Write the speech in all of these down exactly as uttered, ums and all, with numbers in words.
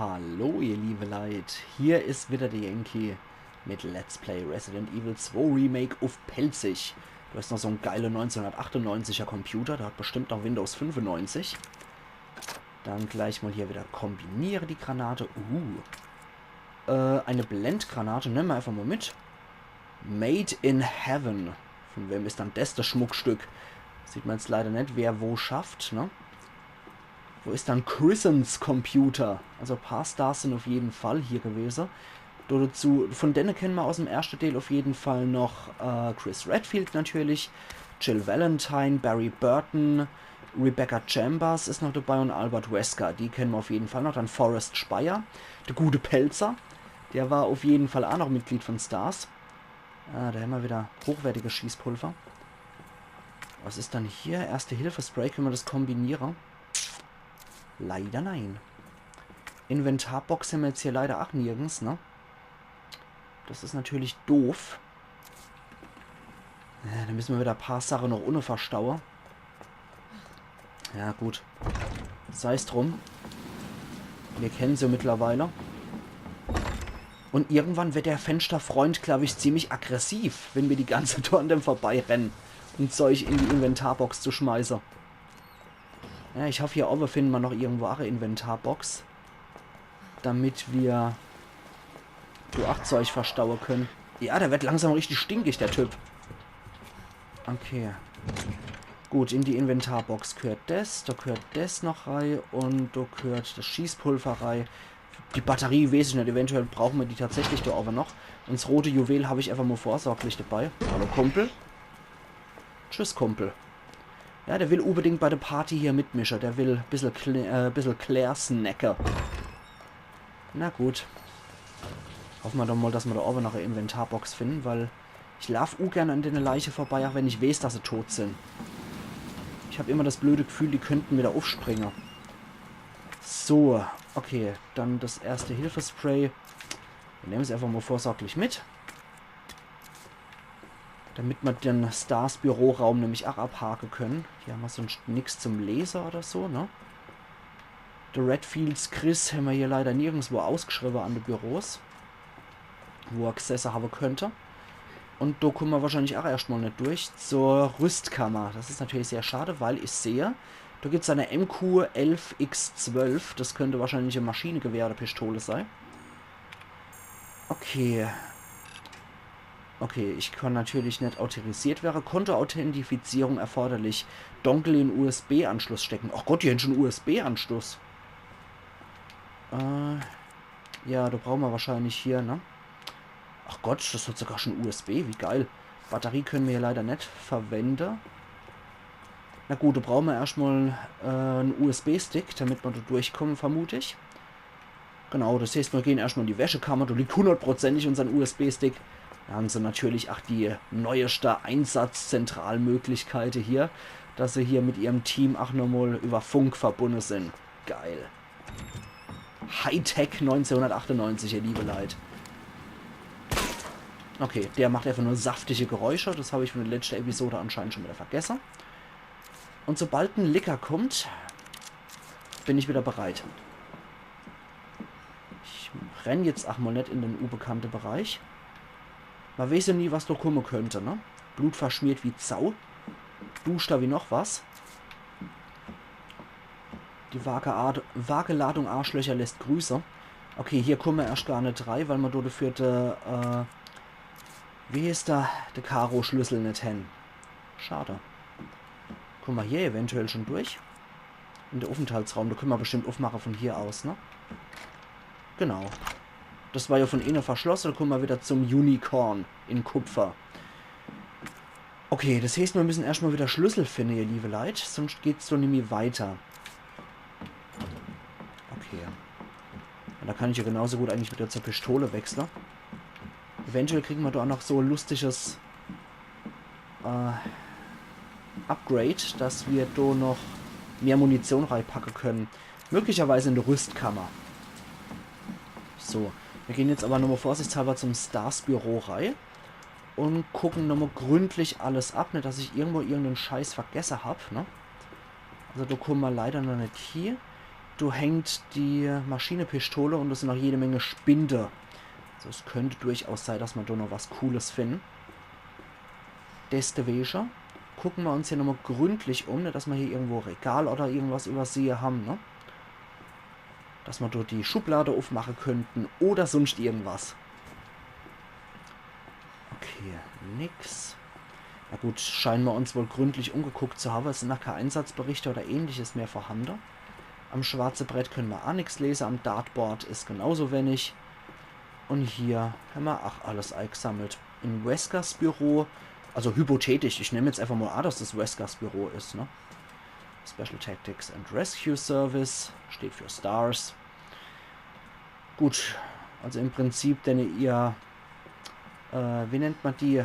Hallo ihr liebe Leit, hier is wieder de Yankee mit Let's Play Resident Evil zwei Remake uff Pälzisch. Du hast noch so'n geile neunzehnhundertachtundneunziger Computer, der hat bestimmt noch Windows fünfundneunzig. Dann gleich mal hier wieder kombiniere die Granate. Uh. Äh, eine Blendgranate, nemme mer einfach mal mit. Made in Heaven. Von wem is dann des, des Schmuckstück? Sieht mer jetzt leider net, wer wo schafft, ne? Wo is dann Christens Computer? Also e paar Stars sin uff jeden Fall hier gewese. Do dazu, von denne kenne mer aus'm erschte Deel uff jeden Fall noch äh, Chris Redfield natürlich, Jill Valentine, Barry Burton, Rebecca Chambers is noch dabei un Albert Wesker. Die kenne mer uff jeden Fall noch. Dann Forrest Speyer, de gute Pälzer. Der war uff jeden Fall aa noch Mitglied von Stars. Ah, do hemmer wieder hochwertiges Schießpulver. Was is dann hier? Erste-Hilfe-Spray, kenne mer des kombiniere? Leider nein. Inventarbox hemmer jetzt hier leider aa nirgends, ne? Des is natürlich doof. Ja, do misse mer wieder e paar Sache noch unne verstaue. Ja, gut. Sei's drum. Mir kenne se mittlerweile. Un irgendwann werd de Fensterfreund, glaab ich, ziemlich aggressiv, wenn mir die ganze Zeit an dem vorbeirenne un Zeug in die Inventarbox zu schmeiße. Ja, ich hoff, hier owwe finne mer noch irgendwo aa e Inventarbox. Damit mir do aa Zeug verstaue kenne. Ja, der werd langsam richtig stinkig, der Typ. Okay. Gut, in die Inventarbox g'hört des, do g'hört des noch rei un do g'hört des Schießpulver rei. Die Batterie, weeß ich net, eventuell brauche mer die tatsächlich do owwe noch. Un s rote Juwel hab ich einfach mal vorsorglich dabei. Hallo, Kumpel. Tschüss, Kumpel. Ja, der will unbedingt bei de Party hier mitmische. Der will bissel, Klä äh, bissel Claire snacke. Na gut. Hoffe mer doch mal, dass mer do owwe noch e Inventarbox finne, weil ich laaf ungern an dene Leiche vorbei, aa wenn ich weeß, dass se tot sin. Ich hab immer des blöde Gefühl, die könnte wieder uffspringe. So, okay, dann des Erste-Hilfe-Spray. Mir nemme's einfach mal vorsorglich mit. Damit mer de Stars Büroraum nämlich aa abhake kenne. Hier hemmer sunscht nix zum Lese oder so, ne? De Redfields Chris hemmer hier leider nirgendswo ausgeschriwwe an de Büros, wo er g'sesse hawwe könnt. Un do kumme mer wahrscheinlich aa erscht mal net durch zur Rüstkammer. Des is natürlich sehr schade, weil ich sehe, do gibt's e M Q elf X zwölf. Des könnt wahrscheinlich e Maschinegewehr oder Pistole sei. Okay. Okay, ich kann natürlich net authorisiert werre. Kontoauthentifizierung erforderlich. Dongle in U S B-Anschluss stecke. Ach Gott, die hänn schun U S B-Anschluss. Äh, ja, do brauche mer wahrscheinlich hier, ne? Ach Gott, des hat sogar schun U S B, wie geil. Batterie könne mer hier leider net verwende. Na gut, do brauche mer erscht mal äh, en U S B-Stick, damit mer do durchkumme, vermut ich. Genau, des heeßt, mer gehn erscht mal in die Wäschekammer, do liegt hundertprozentig unsern U S B-Stick. Do hänn se natürlich aa die neueschte Einsatzzentralmöglichkeite hier, dass se hier mit ihrem Team aa nochmal über Funk verbunne sin. Geil. Hightech neunzehnhundertachtundneunzig, ihr liebe Leit. Okay, der macht einfach nur saftige Geräusche. Des hab ich von de letschte Episode anscheinend schun wieder vergesse. Un sobald en Licker kummt, bin ich wieder bereit. Ich renn jetzt aa mal net in den unbekannte Bereich. Mer weeß jo nie, was do kumme könnt, ne? Blutverschmiert wie Sau. Duschter wie noch was. Die Waage Wageladung Arschlöcher lässt grüße. Okay, hier kumme mer erscht gar net rei, weil mer do dafür de, äh, wie heeßt der, de Karo-Schlüssel net hänn. Schade. Kumme mer hier eventuell schun durch? In de Uffenthaltsraum, do könne mer bestimmt uffmache von hier aus, ne? Genau. Des war jo von inne verschlosse, do kumme mer wieder zum Unicorn in Kupfer. Okay, des heeßt, mer müsse erscht mal wieder Schlüssel finne, ihr liebe Leit, sunscht geht's do nimmi weiter. Okay. Un do kann ich jo genauso gut eigentlich wieder zur Pistole wechsle. Eventuell kriege mer do aa noch so lustiges äh, Upgrade, dass mer do noch mehr Munition reipacke könne. Möglicherweise in de Rüstkammer. So, mer gehn jetzt awwer nochmal vorsichtshalber zum Stars Büro rei un gucke nochmal gründlich alles ab, net dass ich irgendwo irgenden Scheiß vergesse hab, ne? Also do kumme mer leider noch net hie. do hängt die Maschinepistole un do sin noch jede Menge Spinde. Also es könnt durchaus sei, dass ma do noch was Cooles finden. Deswege gucken ma uns hier nochmal gründlich um, net, dass ma hier irgendwo Regal oder irgendwas übersehe ham, ne? Dass ma dort die Schublade aufmachen könnten oder sonst irgendwas. Okay, nix. Na gut, scheinen ma uns wohl gründlich umgeguckt zu haben. Es sind noch keine Einsatzberichte oder ähnliches mehr vorhanden. Am schwarze Brett können ma auch nix lesen. Am Dartboard ist genauso wenig. Und hier haben ma auch alles eingesammelt. In Weskers Büro, also hypothetisch, ich nehme jetzt einfach mal an, dass das Weskers Büro ist, ne? Special Tactics and Rescue Service steht für stars. Gut, also im Prinzip, denn ihr, äh, wie nennt man die,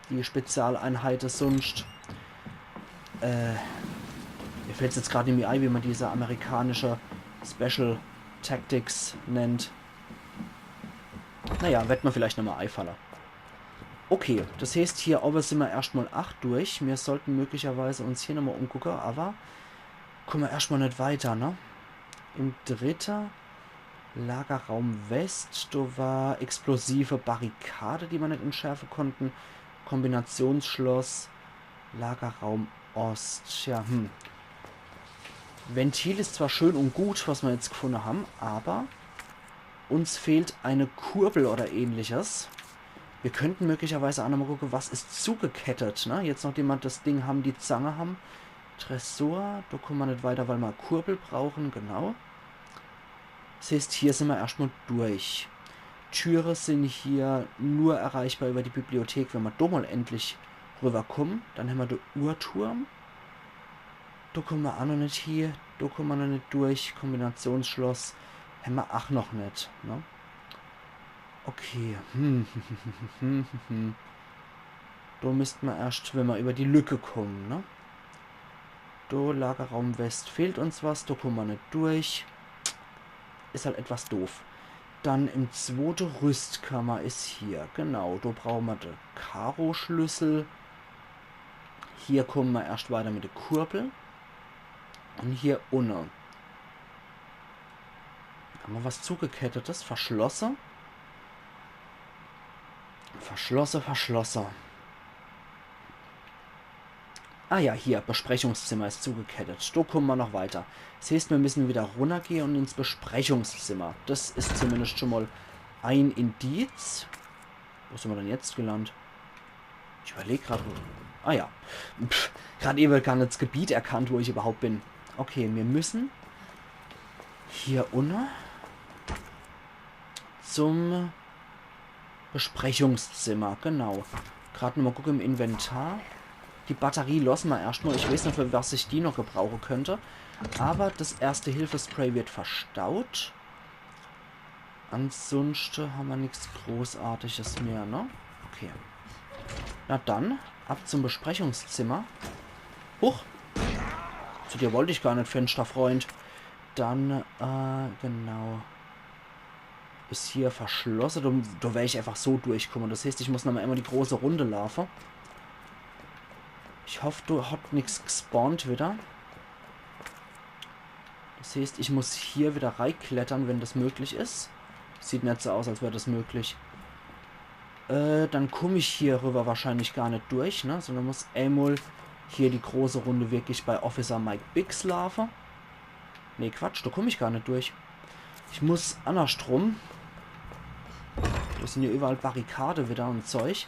die Spezialeinheit sonst? Äh, mir fällt's jetzt gerade nicht mehr ein, wie man diese amerikanische Special Tactics nennt. Naja, wird mir vielleicht nochmal einfallen. Okay, das heißt, hier oben sind wir erstmal acht durch. Wir sollten möglicherweise uns hier nochmal umgucken, aber kommen wir erstmal nicht weiter, ne? Im dritten Lagerraum West, da war explosive Barrikade, die wir nicht entschärfen konnten. Kombinationsschloss, Lagerraum Ost. Ja, hm. Ventil ist zwar schön und gut, was wir jetzt gefunden haben, aber uns fehlt eine Kurbel oder ähnliches. Wir könnten möglicherweise auch nochmal gucken, was ist zugekettet, ne? Jetzt, nachdem wir das Ding haben, die Zange haben. Tresor, da kommen wir nicht weiter, weil wir Kurbel brauchen, genau. Das heißt, hier sind wir erstmal durch. Türe sind hier nur erreichbar über die Bibliothek, wenn wir da mal endlich rüberkommen. Dann haben wir den Uhrturm. Da kommen wir auch noch nicht hier. Da kommen wir noch nicht durch. Kombinationsschloss haben wir auch noch nicht, ne? Okay. Hm. Da müssten wir erst, wenn wir über die Lücke kommen, ne? Do, Lagerraum West, fehlt uns was, da kommen wir nicht durch. Ist halt etwas doof. Dann im zweiten Rüstkammer ist hier, genau, da brauchen wir den Karo-Schlüssel. Hier kommen wir erst weiter mit der Kurbel. Und hier unten. Haben wir was zugekettetes? Verschlossen? Verschlossen, verschlossen. Ah ja, hier, Besprechungszimmer ist zugekettet. Da kommen wir noch weiter. Das heißt, wir müssen wieder runtergehen und ins Besprechungszimmer. Das ist zumindest schon mal ein Indiz. Wo sind wir denn jetzt gelandet? Ich überlege gerade, wo. Ah ja. Pff, gerade eben gar nicht das Gebiet erkannt, wo ich überhaupt bin. Okay, wir müssen hier unten zum Besprechungszimmer, genau. Gerade nochmal gucken im Inventar. Die Batterie lassen wir erstmal. Ich weiß nicht, für was ich die noch gebrauchen könnte. Aber das Erste-Hilfe-Spray wird verstaut. Ansonsten haben wir nichts Großartiges mehr, ne? Okay. Na dann, ab zum Besprechungszimmer. Huch! Zu dir wollte ich gar nicht, Fensterfreund. Dann, äh, genau. Ist hier verschlossen. Da, da werde ich einfach so durchkommen. Das heißt, ich muss noch mal einmal die große Runde laufen. Ich hoffe, da hat nichts gespawnt wieder. Das heißt, ich muss hier wieder reinklettern, wenn das möglich ist. Sieht nicht so aus, als wäre das möglich. Äh, dann komme ich hier rüber wahrscheinlich gar nicht durch, ne? Sondern muss einmal hier die große Runde wirklich bei Officer Mike Biggs laufen. Nee, Quatsch, da komme ich gar nicht durch. Ich muss andersrum. Da sind ja überall Barrikade wieder und Zeug.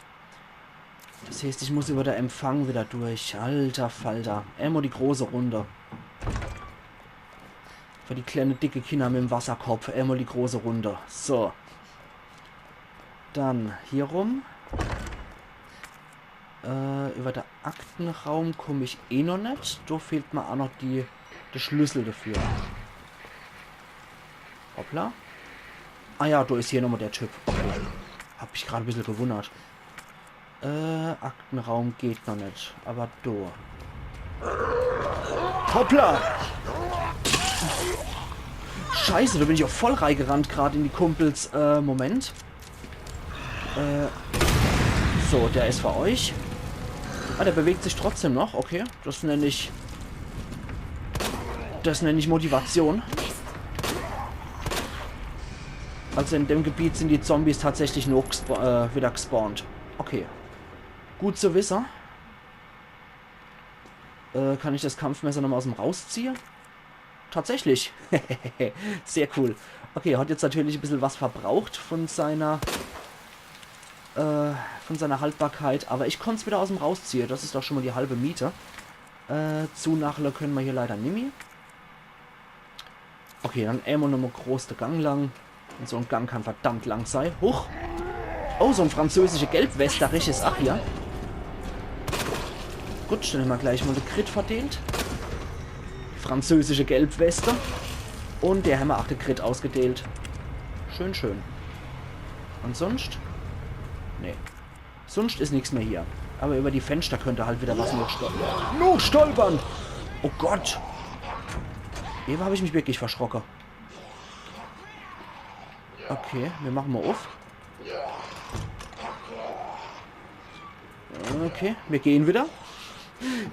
Das heißt, ich muss über den Empfang wieder durch. Alter Falter. Einmal die große Runde. Für die kleine dicke Kinder mit dem Wasserkopf. Einmal die große Runde. So. Dann hier rum. Äh, über den Aktenraum komme ich eh noch nicht. Da fehlt mir auch noch die, der Schlüssel dafür. Hoppla. Ah ja, da ist hier nochmal der Typ. Okay. Hab mich gerade ein bisschen gewundert. Äh, Aktenraum geht noch nicht. Aber da. Hoppla! Scheiße, da bin ich auch voll reingerannt gerade in die Kumpels. Äh, Moment. Äh, so, der ist für euch. Ah, der bewegt sich trotzdem noch. Okay, das nenne ich... Das nenne ich Motivation. Also in dem Gebiet sind die Zombies tatsächlich noch gespa äh, wieder gespawnt. Okay. Gut zu wissen. Äh, kann ich das Kampfmesser nochmal aus dem rausziehe? Tatsächlich. Sehr cool. Okay, hat jetzt natürlich ein bisschen was verbraucht von seiner äh, von seiner Haltbarkeit. Aber ich konnte es wieder aus dem rausziehe. Das ist doch schon mal die halbe Miete. Äh, zunachle können wir hier leider nimmi. Okay, dann emol nochmal groß de Gang lang. Und so ein Gang kann verdammt lang sei. Huch! Oh, so ein französische Gelbweste, richtig. Ach ja. Gut, dann hämmer gleich mal de Crit verdeelt. Französische Gelbweste. Und der hämmer ach de Crit ausgedeelt. Schön, schön. Und sonst? Nee. Sonst is nix mehr hier. Aber über die Fenster könnte halt wieder was noch stol noch stolpern. Oh Gott. Ewe hab ich mich wirklich verschrocke. Okay, wir machen mal auf. Okay, wir gehen wieder.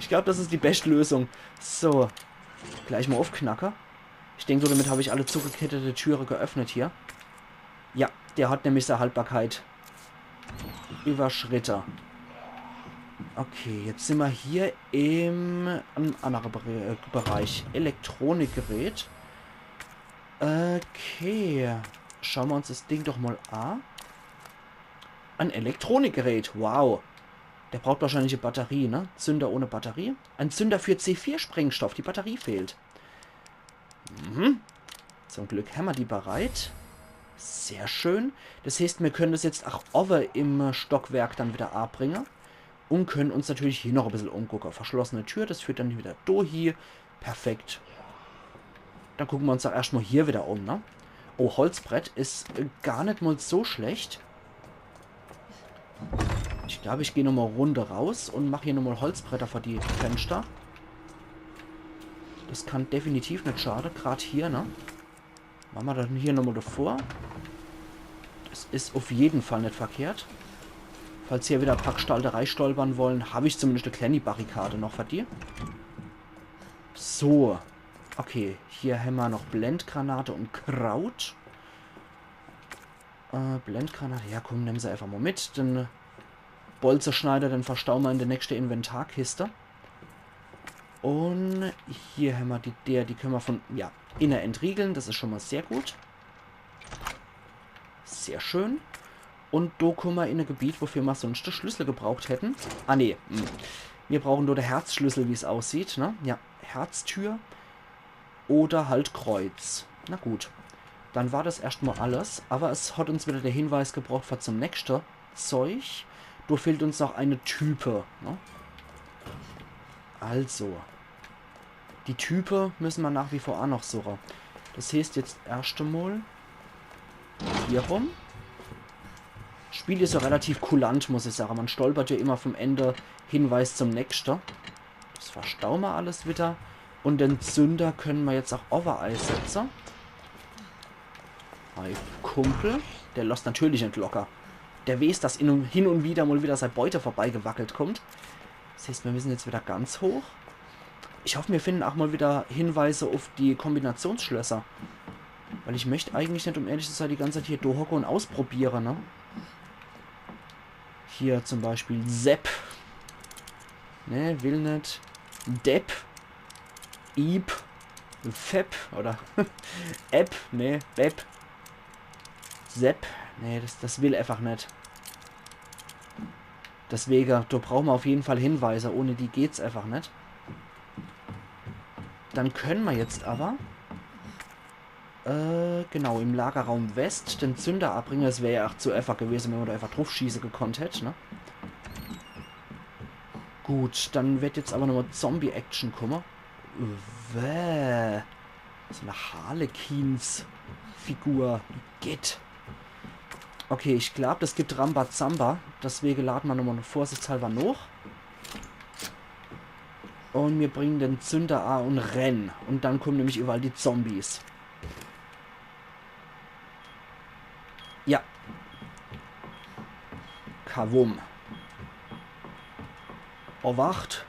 Ich glaub, das is die beste Lösung. So. Gleich mal aufknacke. Ich denk, so damit hab ich alle zugekettete Türe geöffnet hier. Ja, der hat nämlich seine Haltbarkeit überschritte. Okay, jetzt sind wir hier im, im anderen Bere äh, Bereich. Elektronikgerät. Okay. Schauen wir uns das Ding doch mal an. Ein Elektronikgerät, wow. Der braucht wahrscheinlich eine Batterie, ne? Zünder ohne Batterie. Ein Zünder für C vier Sprengstoff, die Batterie fehlt. Mhm. Zum Glück hämmer die bereit. Sehr schön. Das heißt, wir können das jetzt auch owwe im Stockwerk dann wieder abringe. Und können uns natürlich hier noch ein bisschen umgucken. Verschlossene Tür, das führt dann wieder do hie. Perfekt. Dann gucken wir uns doch erstmal hier wieder um, ne? Oh, Holzbrett is äh, gar net mal so schlecht. Ich glaub, ich geh nochmal Runde raus und mach hier nochmal Holzbretter vor die Fenster. Das kann definitiv net schade, grad hier, ne? Machen wir dann hier nochmal davor. Das is auf jeden Fall net verkehrt. Falls hier wieder paar Gestalte reistolpern wollen, hab ich zumindest eine kleine Barrikade noch für die. So. Okay, hier hämmer noch Blendgranate und Kraut. Äh, Blendgranate, ja komm, nimm se einfach mal mit. Den Bolzeschneider, den verstauen wir in der nächsten Inventarkiste. Und hier hämmer die, der, die können wir von, ja, inne entriegeln. Das is schon mal sehr gut. Sehr schön. Und do kommen wir in ein Gebiet, wofür wir sonst den Schlüssel gebraucht hätten. Ah, nee. Hm. Wir brauchen nur den Herzschlüssel, wie's aussieht, ne? Ja, Herztür. Oder halt Kreuz. Na gut. Dann war das erstmal alles. Aber es hat uns wieder der Hinweis gebracht für zum nächsten Zeug. Do fehlt uns noch eine Type, ne? Also. Die Type müssen wir nach wie vor auch noch suchen. Das heißt jetzt erst einmal hier rum. Spiel is ja relativ kulant, muss ich sagen. Man stolpert ja immer vom Ende Hinweis zum nächsten. Das verstauen wir alles wieder. Und den Zünder können wir jetzt auch owwe eisetzen. Mein Kumpel, der losst natürlich net locker. Der weiß, dass hin und, hin und wieder mal wieder sei Beute vorbeigewackelt kommt. Das heißt, wir müssen jetzt wieder ganz hoch. Ich hoffe, wir finden auch mal wieder Hinweise auf die Kombinationsschlösser. Weil ich möcht eigentlich net, um ehrlich zu sein, die ganze Zeit hier do hocke und ausprobiere, ne? Hier zum Beispiel Sepp. Ne, will net. Depp. Iep. Fepp. Oder App. Ne, Bepp. Sepp. Ne, das, das will einfach net. Deswege, do brauchen wir auf jeden Fall Hinweise. Ohne die geht's einfach net. Dann können wir jetzt aber, äh, genau, im Lagerraum West den Zünder abbringen. Das wär ja auch zu einfach gewesen, wenn man da einfach drauf schießen gekonnt hätte, ne? Gut, dann wird jetzt aber nochmal Zombie-Action kommen. Wäh. So eine Harlequins-Figur. Geht. Okay, ich glaub, das gibt Rambazamba. Deswegen laden wir nochmal vorsichtshalber noch. Und wir bringen den Zünder a und rennen. Und dann kommen nämlich überall die Zombies. Ja. Kawum. Obacht.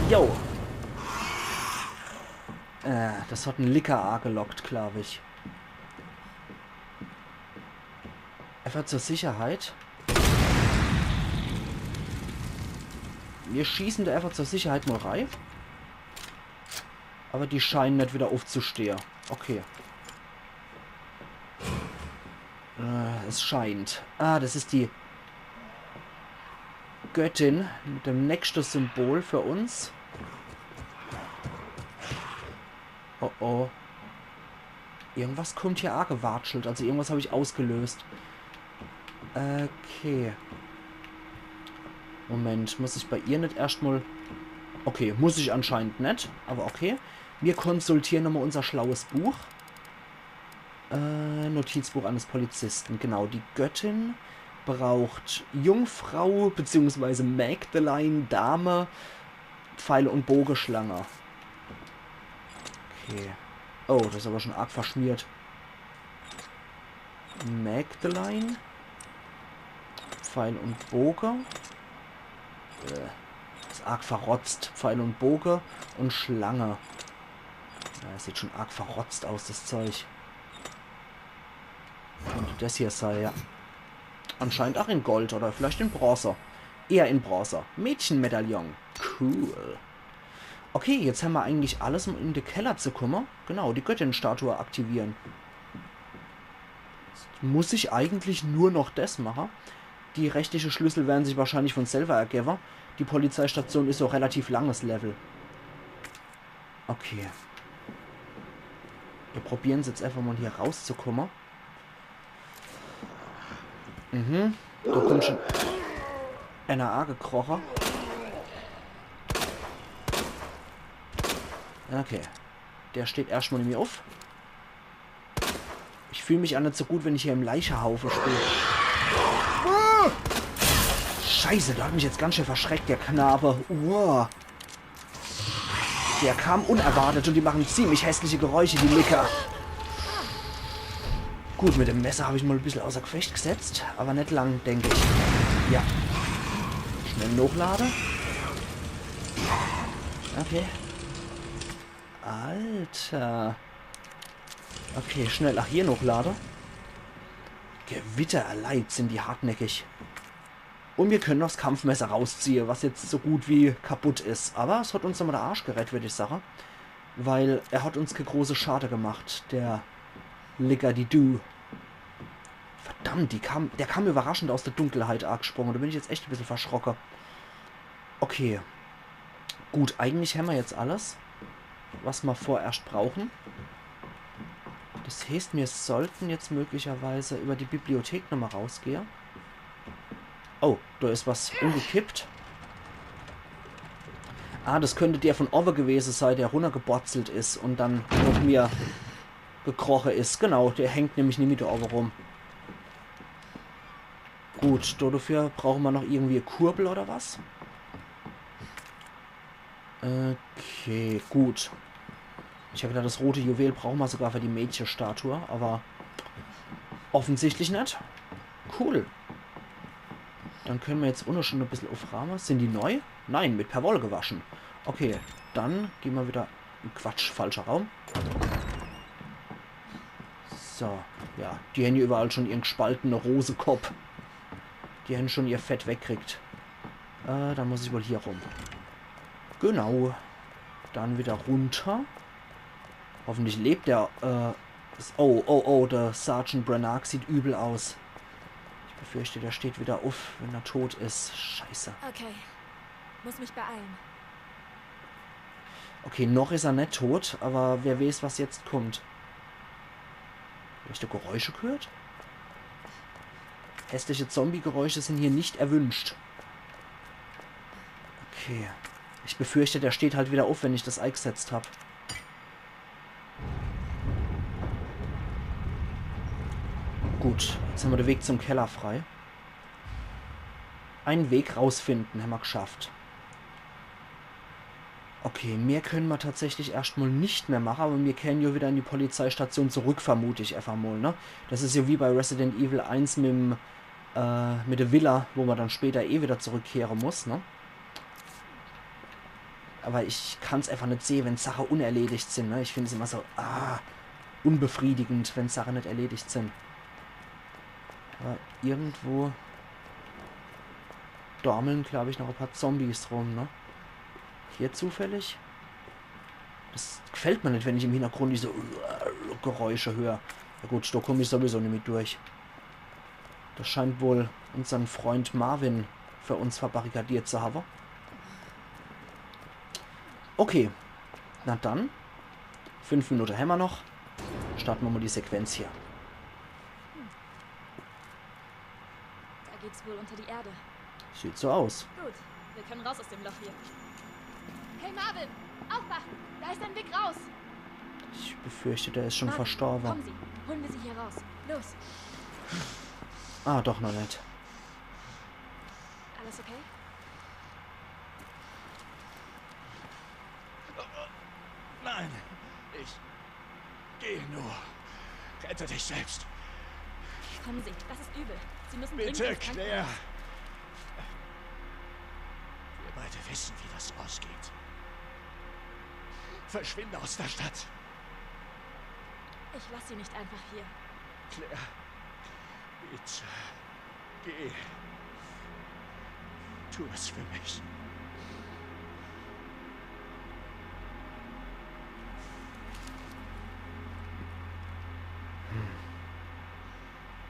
Jo. Äh, das hat en Licker agelockt, glaub ich. Einfach zur Sicherheit. Mir schießen do einfach zur Sicherheit mol rei. Aber die scheinen net wieder uffzustehe. Okay. Äh, es scheint. Ah, das is die Göttin mit dem nächste Symbol für uns. Oh oh. Irgendwas kommt hier agewatschelt. Also irgendwas hab ich ausgelöst. Okay. Moment, muss ich bei ihr net erscht mol... Okay, muss ich anscheinend net, aber okay. Mir konsultieren nochmal unser schlaues Buch. Äh, Notizbuch eines Polizisten. Genau, die Göttin braucht Jungfrau beziehungsweise Magdalene, Dame, Pfeile und Bogeschlange. Okay. Oh, das is aber schon arg verschmiert. Magdalene. Pfeil und Boge. Äh, is arg verrotzt. Pfeil und Boge und Schlange. Ja, das sieht schon arg verrotzt aus, das Zeug. Könnte das hier sei, ja. Anscheinend auch in Gold oder vielleicht in Bronze. Eher in Bronze. Mädchenmedaillon. Cool. Okay, jetzt hämmer eigentlich alles, um in de Keller zu kumme. Genau, die Göttinstatue aktivieren. Jetzt muss ich eigentlich nur noch das mache. Die restliche Schlüssel werden sich wahrscheinlich von selber ergebe. Die Polizeistation is so relativ langes Level. Okay. Wir probieren's jetzt einfach mal hier rauszukumme. Mhm. Do kommt schon einer agekroche. Okay. Der steht erscht mal nimmi uff. Ich fühl mich aa net so gut, wenn ich hier im Leichehaufe spiel. Ah! Scheiße, der hat mich jetzt ganz schön verschreckt, der Knabe. Uah. Der kam unerwartet und die machen ziemlich hässliche Geräusche, die Licker. Gut, mit dem Messer hab ich mal e bissel außer Gefecht gesetzt, aber net lang, denk ich. Ja. Schnell nochlade. Okay. Alter. Okay, schnell. Ach, hier nochlade. Gewitter erleid, sind die hartnäckig. Und wir können noch 's Kampfmesser rausziehe, was jetzt so gut wie kaputt is. Aber es hat uns nochmal der Arsch gerett, würd ich sage. Weil er hat uns ke große Schade gemacht, der Licker, die du. Verdammt, die kam, der kam überraschend aus der Dunkelheit agsprunge. Da bin ich jetzt echt e bissel verschrocke. Okay. Gut, eigentlich hämmer jetzt alles, was mer vorerscht brauchen. Das heeßt, mir sollten jetzt möglicherweise über die Bibliothek nochmal rausgehe. Oh, da is was umgekippt. Ah, das könnte der von owe gewese sei, der runnergeborzelt is und dann noch mir gekroche is. Genau, der hängt nämlich nimmi da owe rum. Gut, do dafür brauche mer noch irgendwie e Kurbel oder was? Okay, gut. Ich hab gedacht, das rote Juwel brauche mer sogar für die Mädchenstatue, aber offensichtlich net. Cool. Dann können mer jetzt unne schon e bissel uffraame. Sind die neu? Nein, mit Perwoll gewaschen. Okay, dann gehn mer wieder Quatsch, falscher Raum. So, ja, die hän ja überall schon ihren gespaltene Rosekopp. Die hän schon ihr Fett wegkriegt. Äh, dann muss ich wohl hier rum. Genau. Dann wieder runter. Hoffentlich lebt der, äh, s-, oh, oh, oh, der Sergeant Branagh sieht übel aus. Ich befürchte, der steht wieder uff, wenn er tot is. Scheiße. Okay. Muss mich beeilen. Okay, noch is er net tot, aber wer weeß, was jetzt kommt. Hab ich do Geräusche gehört? Hässliche Zombie-Geräusche sind hier nicht erwünscht. Okay. Ich befürchte, der steht halt wieder uff, wenn ich das eigsetzt hab. Gut, jetzt hämmer de Weg zum Keller frei. Einen Weg rausfinden, hämmer gschafft. Okay, mehr können mer tatsächlich erscht mal nicht mehr mache, aber mir kehren ja wieder in die Polizeistation zurück, vermut ich einfach mal, ne? Das is ja wie bei Resident Evil eins mit dem, äh, mit der Villa, wo mer dann später eh wieder zurückkehre muss, ne? Aber ich kann's einfach net sehe, wenn Sache unerledigt sin, ne? Ich find's immer so, ah, unbefriedigend, wenn Sache net erledigt sin. Aber irgendwo dormeln, glaub ich, noch e paar Zombies rum, ne? Hier zufällig? Das gefällt mir net, wenn ich im Hintergrund diese Geräusche hör. Na gut, do komm ich sowieso nimmi durch. Das scheint wohl unsern Freund Marvin für uns verbarrikadiert zu habe. Okay. Na dann. Fünf Minute hämmer noch. Starte mer mal die Sequenz hier. Da geht's wohl unter die Erde. Sieht so aus. Gut, wir können raus aus dem Loch hier. Hey Marvin, aufpassen! Da ist ein Weg raus! Ich befürchte, der is schon verstorbe. Kommen Sie, holen wir Sie hier raus. Los! Ah, doch noch net. Alles okay? Nein, ich gehe nur. Rette dich selbst. Kommen Sie, das ist übel. Sie müssen dringend ins Krankenhaus. Bitte, Claire. Wir beide wissen, wie das ausgeht. Verschwinde aus der Stadt. Ich lass Sie nicht einfach hier. Claire, bitte. Geh. Tu es für mich.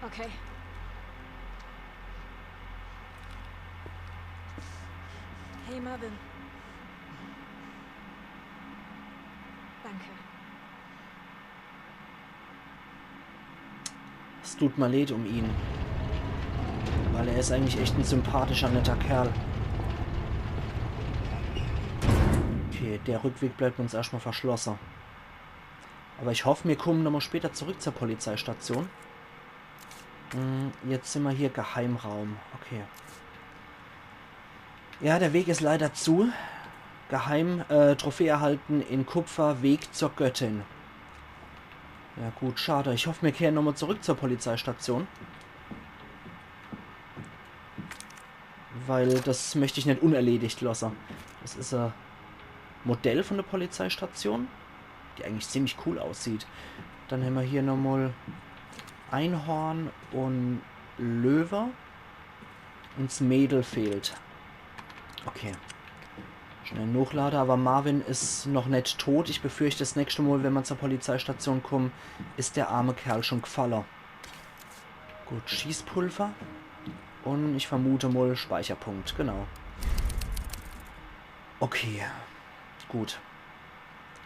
Okay. Hey, Marvin. Danke. Es tut mir leid um ihn. Weil er is eigentlich echt en sympathischer, netter Kerl. Okay, der Rückweg bleibt uns erscht mal verschlosse. Aber ich hoff, mir kommen noch mal später zurück zur Polizeistation. Hm, jetzt sin mer hier Geheimraum. Okay. Ja, der Weg is leider zu. Geheim, äh, Trophäe erhalten in Kupfer, Weg zur Göttin. Ja gut, schade. Ich hoff, mir kehren noch mal zurück zur Polizeistation. Weil das möcht ich net unerledigt losse. Das is e Modell von der Polizeistation, die eigentlich ziemlich cool aussieht. Dann hämmer hier noch mal Einhorn und Löwe. Uns Mädel fehlt. Okay. Schnell nochlade, aber Marvin is noch net tot. Ich befürchte, das nächste Mal, wenn mer zur Polizeistation kommen, is der arme Kerl schon gfalle. Gut, Schießpulver. Und ich vermute mal Speicherpunkt, genau. Okay. Gut.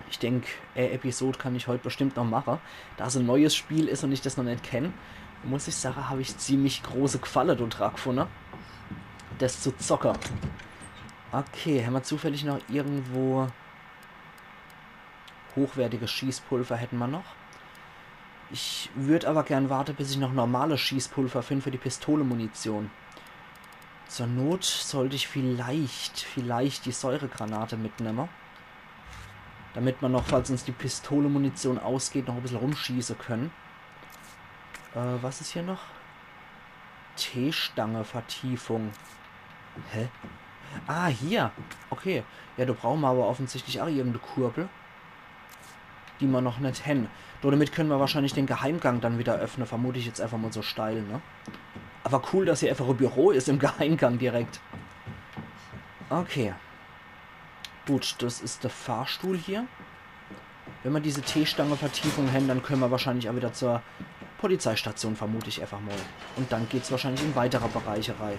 Ich denk, äh, Episode kann ich heut bestimmt noch mache. Da's e neues Spiel is und ich das noch net kenn, muss ich sage, hab ich ziemlich große Gfalle do dra gfunne, das zu zocke. Okay, hämmer zufällig noch irgendwo hochwertiges Schießpulver? Hätte mer noch. Ich würd aber gern warte, bis ich noch normales Schießpulver find für die Pistolemunition. Zur Not sollt ich vielleicht, vielleicht die Säuregranate mitnemme. Damit mer noch, falls uns die Pistolemunition ausgeht, noch e bissel rumschieße können. Äh, was is hier noch? T-Stange-Vertiefung. Hä? Ah, hier. Okay. Ja, do brauche mer aber offensichtlich auch irgende Kurbel, die mer noch net hen. Damit können mer wahrscheinlich den Geheimgang dann wieder öffne, vermut ich jetzt einfach mal so steil, ne? Aber cool, dass hier einfach e Büro is im Geheimgang direkt. Okay. Gut, das is der Fahrstuhl hier. Wenn mer diese T-Stange-Vertiefung hen, dann können mer wahrscheinlich auch wieder zur Polizeistation, vermut ich einfach mal. Und dann geht's wahrscheinlich in weitere Bereiche rei.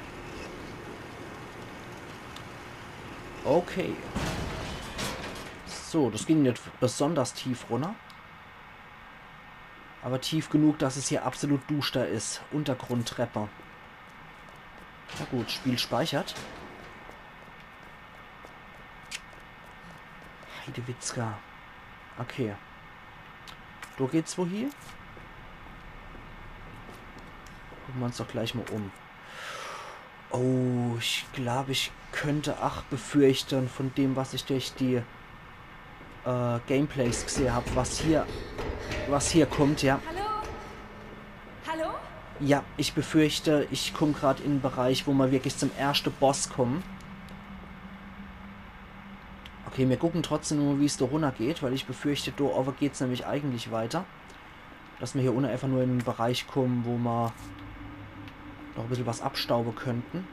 Okay. So, das ging net besonders tief runner. Aber tief genug, dass es hier absolut duster is. Untergrundtreppe. Na gut, Spiel speichert. Heidewitzka. Okay. Do geht's wohie? Gucke mer uns doch gleich mal um. Oh, ich glaub, ich könnt ach befürchte, von dem, was ich durch die, äh, Gameplays gsehe hab, was hier, was hier kommt, ja. Hallo? Hallo? Ja, ich befürchte, ich komm grad in en Bereich, wo mer wirklich zum erschte Boss kommen. Okay, mir gucken trotzdem nur, wie's do runnergeht, weil ich befürchte, do owwe geht's nämlich eigentlich weiter. Dass mir hier unne einfach nur in en Bereich kommen, wo mer noch e bissel was abstaube könnten.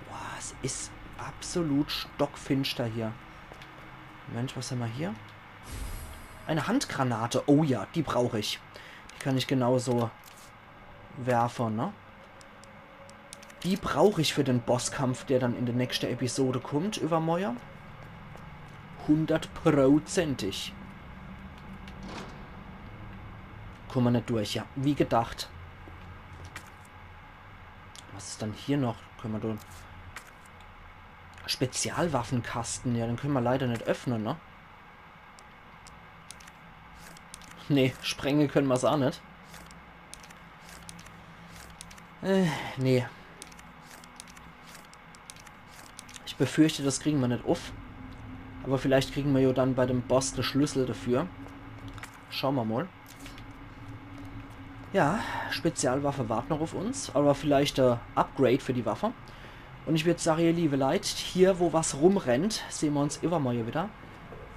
Boah, es is absolut stockfinschter hier. Moment, was hämmer hier? Eine Handgranate. Oh ja, die brauch ich. Die kann ich genauso werfe, ne? Die brauch ich für den Bosskampf, der dann in de nächste Episode kommt, iwwermorje. Hundertprozentig. Kumme mer net durch, ja. Wie gedacht. Was is dann hier noch? Könne mer do Spezialwaffekaste? Ja, den könne mer leider net öffne, ne? Nee, sprenge könne mer's aa net. Äh, nee. Ich befürchte, das kriegen mer net uff. Aber vielleicht kriegen mer jo dann bei dem Boss de Schlüssel dafür. Schaue mer mol. Ja, Spezialwaffe wart noch uff uns, aber vielleicht, äh, Upgrade für die Waffe. Und ich würd sage, ihr liebe Leit, hier, wo was rumrennt, sehn mer uns iwwermorje wieder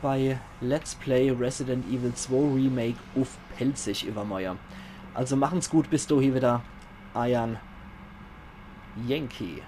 bei Let's Play Resident Evil zwei Remake uff Pälzisch iwwermorje. Also machen's gut, bis dohin wieder. Eiern Yankee.